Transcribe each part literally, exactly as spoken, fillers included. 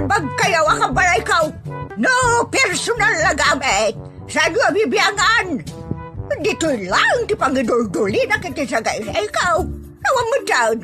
Bagkayo a kabalayko. No personal a gamit, saanyo a bibiangan. Ditoy laeng ti pangiduldulina iti sagaysayko. Awan metten.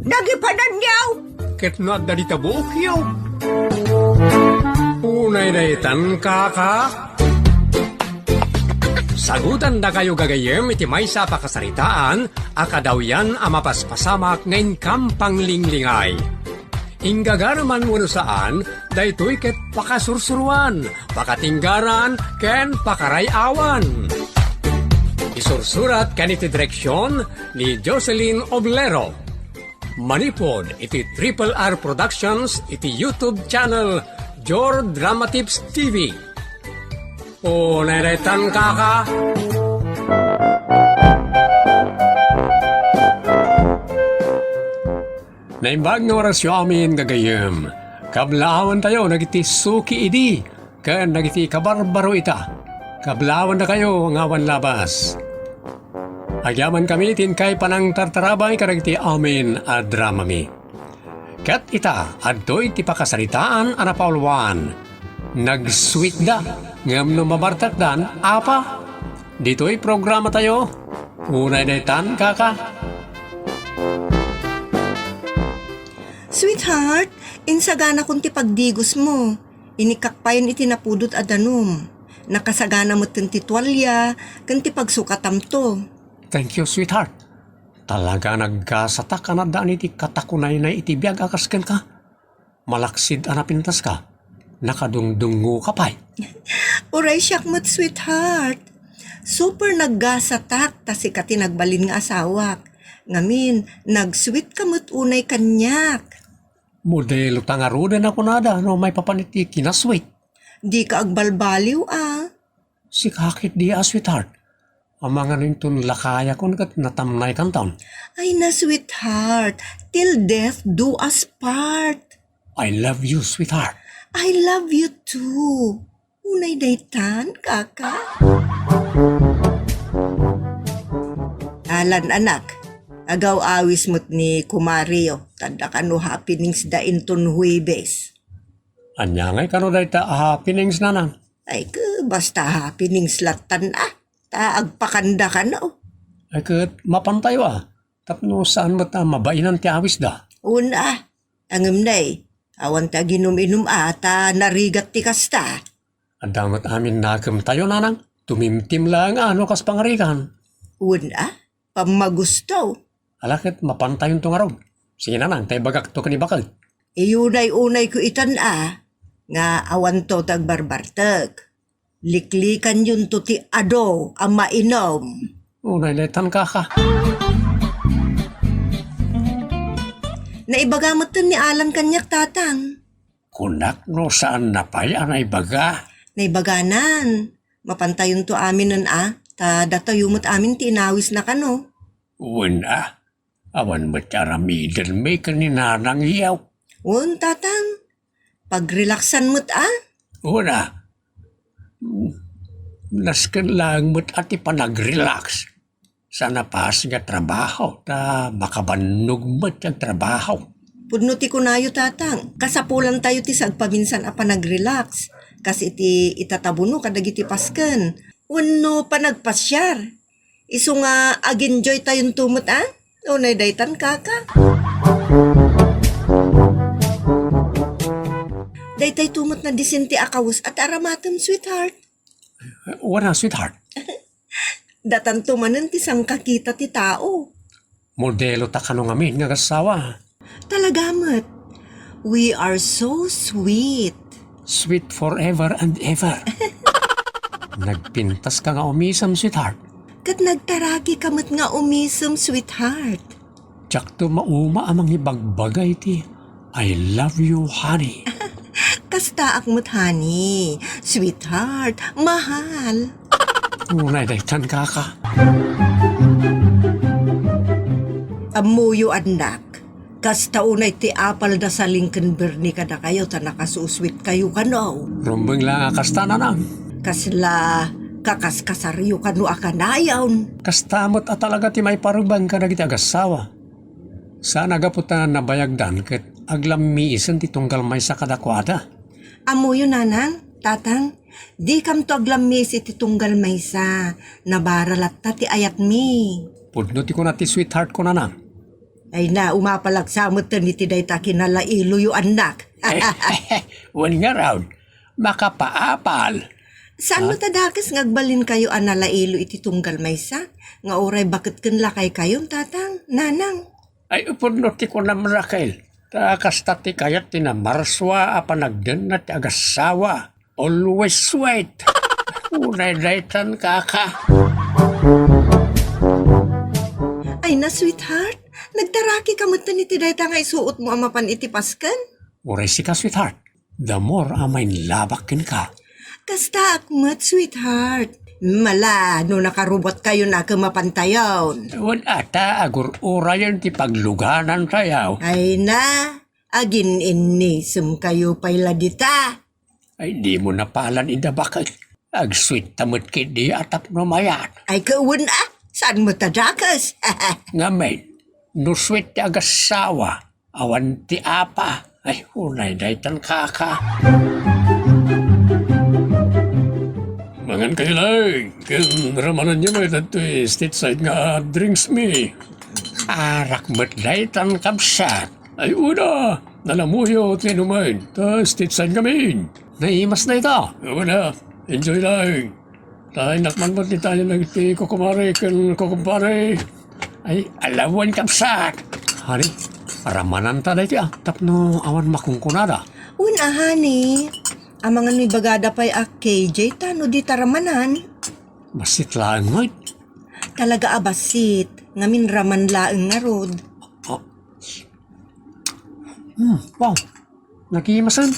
Nagipananyo. Ket no adda dita buokyo. Unay daytan, kaka. Sagutandakayo gagayyem iti maysa a pakasaritaan a kadawyan a mapaspasamak nga inkam panglinglingay. Inggagaraman wenno saan, daytoy ket pakasursuroan, pakatinggaran, ken pakaray-awan. Isursurat ken iti direksion ni Jocelyn Oblero. Manipud iti Triple R Productions iti YouTube channel Jor Drama Tips T V. O, nairetan, kaka. Naimbag nga orasyo amin, gagayyem. Kablaawantayo dagiti suki idi ken dagiti kabarbaro ita. Kablaawandakayo nga awan labas. Agyamankami ti inkay panangtartarabay kadagiti amin a dramami. Ket ita, adtoy ti pakasaritaan a napauluan. Nag-sweetda, ngem no mabartekdan, apa? Ditoy programatayo, unay daytan, kaka. Sweetheart, insaganakon ti pagdigosmo. Inikkak payen iti napudot a danum. Nakasagana metten ti tualia ken ti pagsukatamto. Thank you, sweetheart. Talaga a naggasatak a naddaan iti katakunaynay iti biag a kas kenka. Malaksid a napintaska. Nakadungdungngoka pay. Uray siak met, sweetheart. Super naggasatak ta sika ti nagbalin nga asawak. Ngamin, nag-sweet ka met unay kaniak. Modelo ta ngaruden a kunada no maipapan iti kinasweet. Dika agbalbaliw a. Sika ketdi a, sweetheart. Amangan inton lakayakon ket natamnaykanton. Ay na, sweetheart. Till death do us part. I love you, sweetheart. I love you too. Unay daytan, kaka. Alan, anak. Agaw-awis met ni kumario. Tadda kano happenings da inton Huwebes. Ania ngay kano dayta a happenings, nanang? Ay, ke, basta happenings lattan a. Ta agpakanda kano. Ay, ket mapantayo a. Tapno saan met a mabainan ti awisda. Una, angem nay, awan ti aginum-inum a ta narigat ti kasta. Adda met amin nakemtayo, nanang. Tumimtim laeng a no kas pangarigan. Una, pammagusto. Ala ket mapantayonto ngarud. Sige, nanang, ta ibagakto ken ni baket. Iyunay-unayko itan a, nga awanto ti agbarbartek. Liklikanyonto ti adu a mainum. Unay daytan, kaka. Naibaga metten ni Alan kaniak, tatang. Kunak no saanna pay a naibaga. Naibaganan. Mapantayonto aminen a, ta datayo met amin ti inawisna kano. Wen a, awan met ti aramidenmi ken ni nanangyo. Wen, tatang. Pagrelaksan met a. Wen a. Nasken laeng met a ti panagrelax. Saan a paas nga trabaho, ta makabannog met ti agtrabaho. Pudno ti kunayo, tatang. Kasapulantayo ti sagpaminsan a panagrelax. Kas iti itatabuno kadagiti pasken. Wenno panagpasiar. Isu nga ag-enjoytayonto met a? Unay daytan, kaka. Daytayto met nadisente a kawes a ti aramatem, sweetheart. Wen a, sweetheart. Datanto manen ti sangkakita ti tao. Modelo ta kano ngamin nga agassawa. Talaga met. We are so sweet. Sweet forever and ever. Nagpintas ka nga umisem, sweetheart. Ket nagtaragi ka met nga umisem, sweetheart. Diakto mauma a mangibagbaga iti "I love you, honey." Kastaak met, honey, sweetheart, mahal. Unay daytan, kaka. Ammoyo, annak. Kasta unay ti apal da Saling ken Bernie kadakayo ta nakasusweet kayo kano. Rumbeng la nga kasta, nanang. Kasla kakaskasaryo kano a kanayon. Kasta met a talaga ti maiparumbeng kadagiti agassawa. Saan a gapu ta nabayagdan ket Aglammiisen ti tunggal maysa kadakuada. Ammoyo, nanang, tatang, dikamto aglammiis iti tunggal maysa. Nabara latta ti ayatmi. Pudno ti kuna ti sweetheart ko, nanang. Ay na, umapalak sa metten iti dayta kinalailoyo, annak. Wen ngarud, makapaapal. Saan met a dakes nga agbalinkayo a nalailo iti tunggal maysa? Nga uray baket ken lakaykayo, tatang, nanang. Ay, pudno ti kunam, Raquel. Ta kasta ti kayat ti namarsua a panagdenna ti agassawa. Always sweet. Unay daytan, kaka. Ay na, sweetheart. Nagtaraki ka metten iti dayta nga isuotmo a mapan iti pasken? Uray sika, sweetheart. The more a mainlabak kenka. Kastaak met, sweetheart. Mala, no nakarubotkayo na ket mapantayon. Wen ata, agur-urayen ti pagluganantayo. Ay na, agin-innisemkayo pay la dita. Ay, dimo napalan ida baket. Agsweet ta met ketdi a tapno mayat. Ay, kawen a, saan met a dakes? Ngamin, no sweet ti agassawa, awan ti apa. Ay, unay daytan, kaka. Mangan kayo laeng, ken ramananyo met daytoy stateside nga drinks mi. Arak met daytan, kabsat. Ay, una, nalamuyo ti inumen, ta stateside ngamin. Naimas na ita. Una, enjoy laeng. Ta innak man met ti tayo nagiti kukumare ken kukumpare. Ay, alawan, kabsat. Honey, ramananta daytoy, ah, tapno awan makunkunada. Wen a, honey. Amangan no ibagada pay a K J ta no dita ramanan. Bassit laeng met. Talaga a bassit. Ngamin raman laeng ngarud. Oh. Hmm, wow. Nagimasan.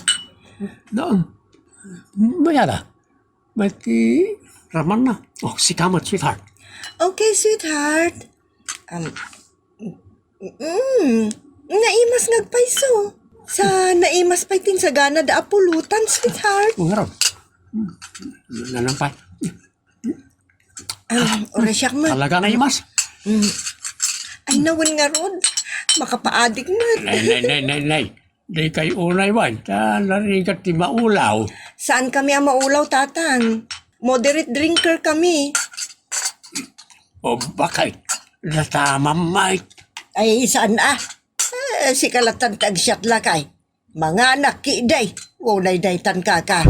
Daan. Mayada. May ti raman na. Oh, sika met, sweetheart. Okay, sweetheart. Um, mm, naimas nga agpayso. Sa naimas pay ti sagana da a pulutan, sweetheart. Ngarud. Nanang pay. Ah, oras siya man. Talaga naimas? Mm. Ay, nawen ngarud. Makapaadik man. Nay, nay, nay, nay, nay. Di kay unay wen, ta narigat ti maulaw. Saan kami a maulaw, tatang? Moderate drinker kami. O bakit? Natamam, Mike. Ay, saan a? Eh, sika latan ti agsiat lakay. Manganak ki day. Unay daytan, kaka.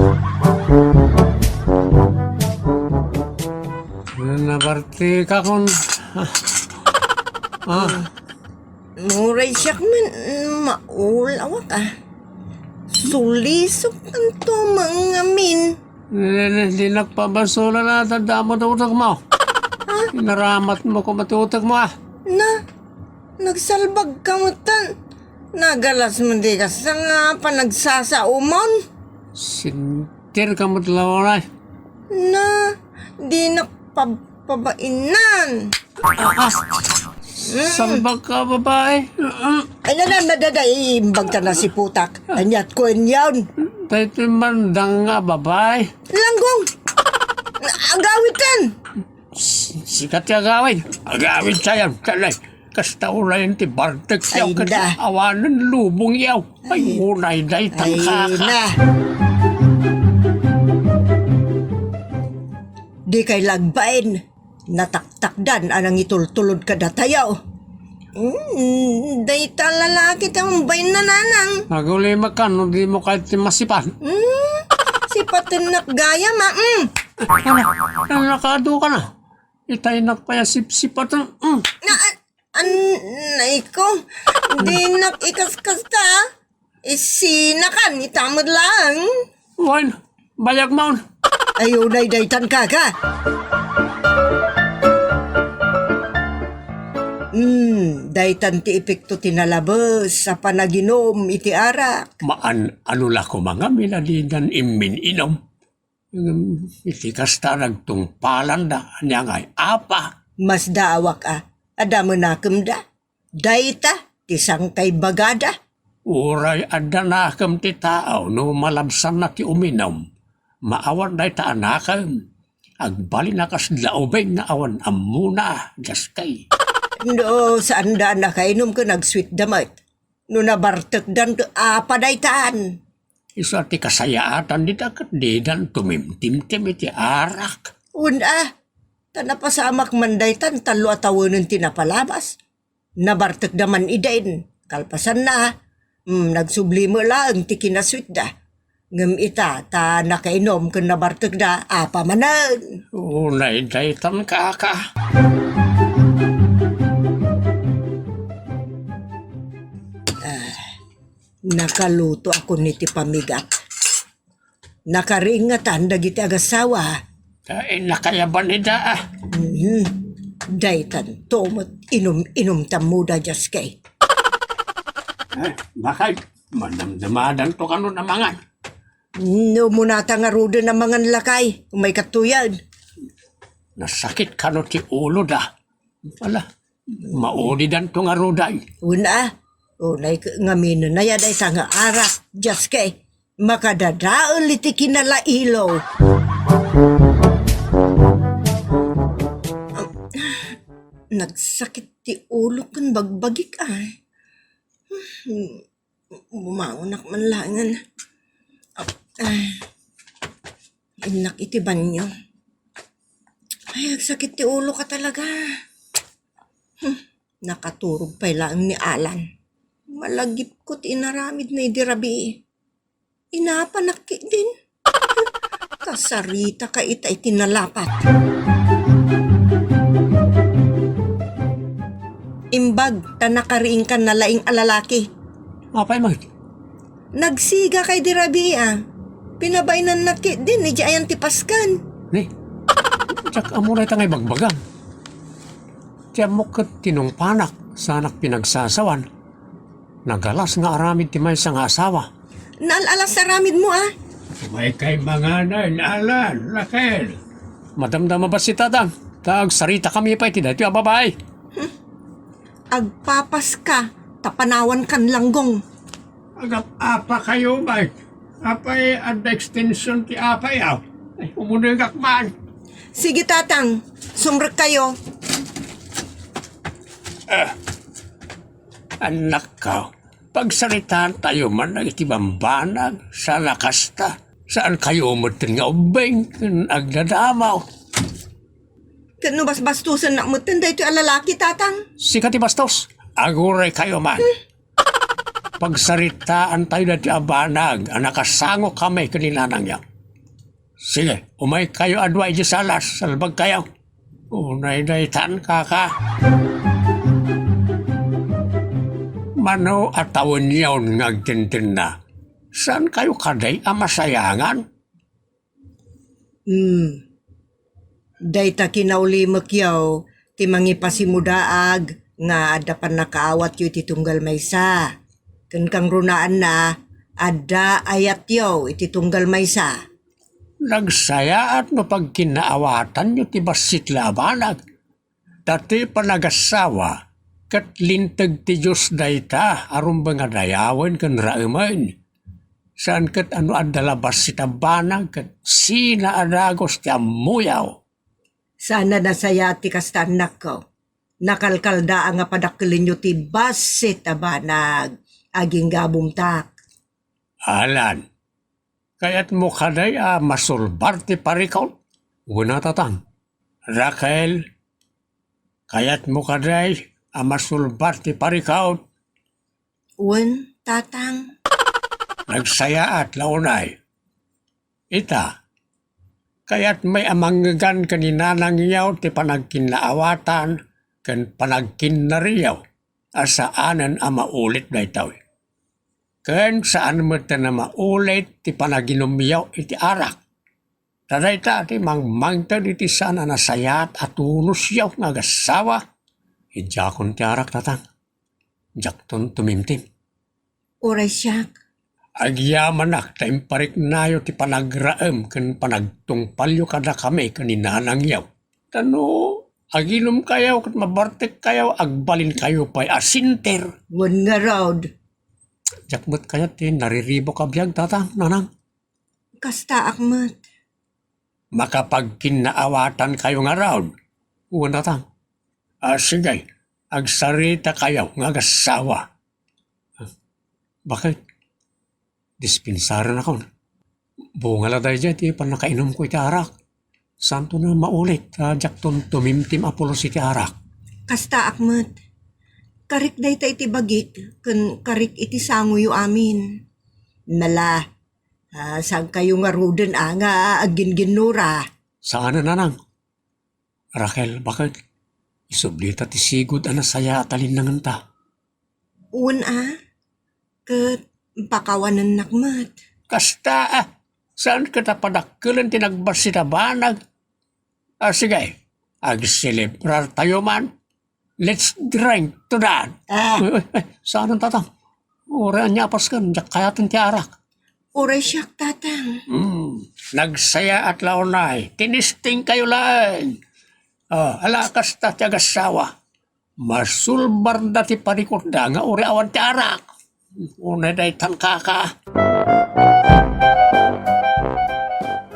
Nabarti ka kun, ah. Ah. Uray siak man, maulawak a. Sulisok kanto mangamin. Nene, di nagpabasolan a tanda mo ti utek mo. Ha? Inaramat mo ko mati utek mo, ah. Na, nagsalbag ka mo tan. Nagalas mo di ka sa nga panagsasaumon. Sintir ka mo ti lawanay. Na, di nagpab- Pabainan. Ah, ah. Mm. Salbag ka, babae. Mm. Ay, na, na, na, da, da, iimbag ta na si putak. Anyat ko inyan. Daytoy mandang nga babae. Langgong! Agawid kan! S-, sikat ti agawid. Agawid sayan. Talay. Kasta ulayan ti bartek yaw, ket awanen lubong yaw. Ay, unay daytan, kaka. Ay, na. Di kay lagbain, nataktakdan a nangitultulod kadatayo. Mm, dayta lalaki ti umbain na, nanang. Agulimek ka no di mo kayat ti masipan. Mm, sipatennak gayam, ah, mm. Ano, ano, nakado ka na? Itaynak pay a sipsipaten, mm. Na, An-, ay ko, dinak ikaskasta. Isinakan, ita met laeng. Wen, bayag maon. Ay, unay daytan, kaka. Hmm, daytan ti epekto ti nalabes a panaginum iti arak. Maan, ano la koma ngamin a didan immin-inum? Ngem iti kasta, nagtungpalanda ania ngay, apa? Masdaawak a, adda met nakemda. Dayta ti sangkay bagada. Uray adda nakem ti tao no malabsanna ti uminum, maawan dayta a nakem. Agbalin a kas laubing nga awan ammona, gaskay. No, saanda a nakainum ken agsweet da met. No nabartekdan, apa daytan? Isu a ti kasayaatan dita ket didan tumimtimtim iti arak. Wen a, ta napasamak man daytan tallo a tawenen ti napalabas. Nabartekda man idin. Kalpasanna, mm, nagsubli met laeng ti kinasuitda. Ngem ita, ta nakainum ken nabartekda, apa manen? Unay daytan, kaka. Ah, nakaluto ako niti pamigat. Nakariingatan dagiti agasawa. Ay, nakayaban ida, ah. Mhm. Daytan, to met inum-inum tammo da, Jaske. Eh, bakit? Madamdamadan to kano namangan. No munata nga ruden namangan lakay, umay katuyan. Nasakit kano ti ulo da. Ala, maudidan to nga ruday. Una, unay k-, ngamin na ya dayta nga arak, Jaske. Makadadael iti kinalailo. Nagsakit ti ulo ken bagbagik, ay. Bumangonak man laengen. Ay, innak iti banyo. Ay, agsakit ti ulo ka talaga. Hmm, nakaturog pay laeng ni Alan. Malagipko ti inaramid na idi rabii. Inapanak ketdin. Kasarita ka ita iti nalapat. Imbag, ta nakariingkan nalaing a lalaki. Apay met? Nagsiga kay di rabii, a. Pinabaynannak ketdin, iti ayan ti paskan. Ni, diak ammo dayta nga ibagbagam. Ti ammok ket tinungpanak, saanak pinagsasawan. Nagalas nga aramid ti maysa nga asawa. Naal-alas aramidmo, a. May kay manganay, Alan, Raquel. Madamdama bassit, tatang. Ta agsaritakami pay iti daytoy a babai. Hmm. Agpapaska, ta panawankan langgong. Agap-apa kayo, Mike. Apay, adda extension ti apay, aw. Ay, umunegak man. Sige, tatang. Sumrek kayo. Ah. Annakko, pagsaritaan tayo man iti bambanag, saan a kasta. Saan kayo metten nga ubbing ken agdadamaw? Ket no basbastosennak metten daytoy a lalaki, tatang? Sika ti bastos. Aguray kayo man. Hmm. Pagsaritaan tayo dati a banag a nakasango kami ken ni nanangyo. Sige, umay kayo a dua iti salas, salbag kayo. Unay daytan, kaka. Mano a tawen yaon nga agtentenna? Saan kayo kaday a masayangan? Hmm. Dayta kinaulimekyo ti mangipasimudaag nga adda pannakaawatyo iti tunggal maysa. Ken kangrunaanna, adda ayatyo iti tunggal maysa. Nagsayaat no pagkinnaawatanyo ti bassit la a banag. Ta ti panagasawa ket linteg ti Dios dayta a rumbeng a dayawen ken raemen. Saan ket a no adda la bassit a banag ket sina a dagus ti ammoyaw. Saan a nasayaat ti kasta, annakko. Nakalkalda a nga padakkelenyo ti bassit a banag, agingga bumtak. Alan, kayatmo kaday a masulbar ti parikut? Wen a, tatang. Raquel, kayatmo kaday a masulbar ti parikut? Wen, tatang. Nagsayaat la unay. Ita, kayatmi a mangngegan ken ni nanangyo ti panagkinnaawatan ken panagkinnariyo a saanen a maulit daytoy. Ken saan metten a maulit ti panaginumyo iti arak. Ta dayta ti mangmangted iti saan a nasayaat a tunosyo nga agassawa. Idiakon ti arak, tatang. Diakton tumimtim. Uray siak. Agyamanak ta impariknayo ti panagraem ken panagtungpalyo kadakami ken ni nanangyo. Ta no aginumkayo ket mabartekkayo, agbalinkayo pay a sinter. Wen ngarud. Diak met kayat ti nariribuk a biag, tatang, nanang. Kastaak met. Makapagkinnaawatankayo ngarud? Wen, tatang. A, sige, agsarita kayo nga agassawa. Bakit? Dispensarenakon. Bunga la daydiay ti pannakainumko iti arak. Saanto a maulit ta diakton tumimtim a pulos iti arak. Kastaak met. Karik dayta iti bagik ken karik iti sangoyo amin. Mala, ah, saankayo ngaruden a nga agginginnura? Saanen, nanang. Raquel, bakit? Isublita ti sigud a nasayaat a linnangenta. Wen a, ket pakawanennak met. Kasta a, saan ket a padakkelen ti nagbassit a banag? Ah, sige, agselebrartayo man. Let's drink to that. Ah. Ay, ay, ay, saan ang tatang? Uray ania a pasken, diak kayaten ti arak. Uray siak, tatang. Hmm, nagsayaat la unay. Tinisting kayo laeng. Ah, ala, kasta ti agassawa. Masulbarda ti parikutda nga uray awan ti arak. Unay daytan, kaka.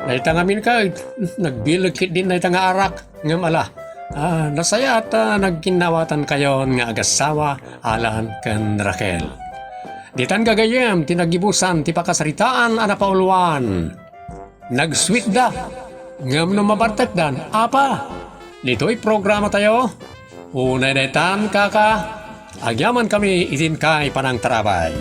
Dayta ngamin ket, nagbileg ketdin dayta nga arak. Ngem ala, ah, nasayaat a nagkinnawatankayon nga agassawa, Alan ken Raquel. Ditan gagayyem ti naggibusan ti pakasaritaan a napauluan. Nagsweetda, ngem no mabartekdan, apa? Ditoy programatayo, unay daytan, kaka, agyamankami iti inkay panangtarabay.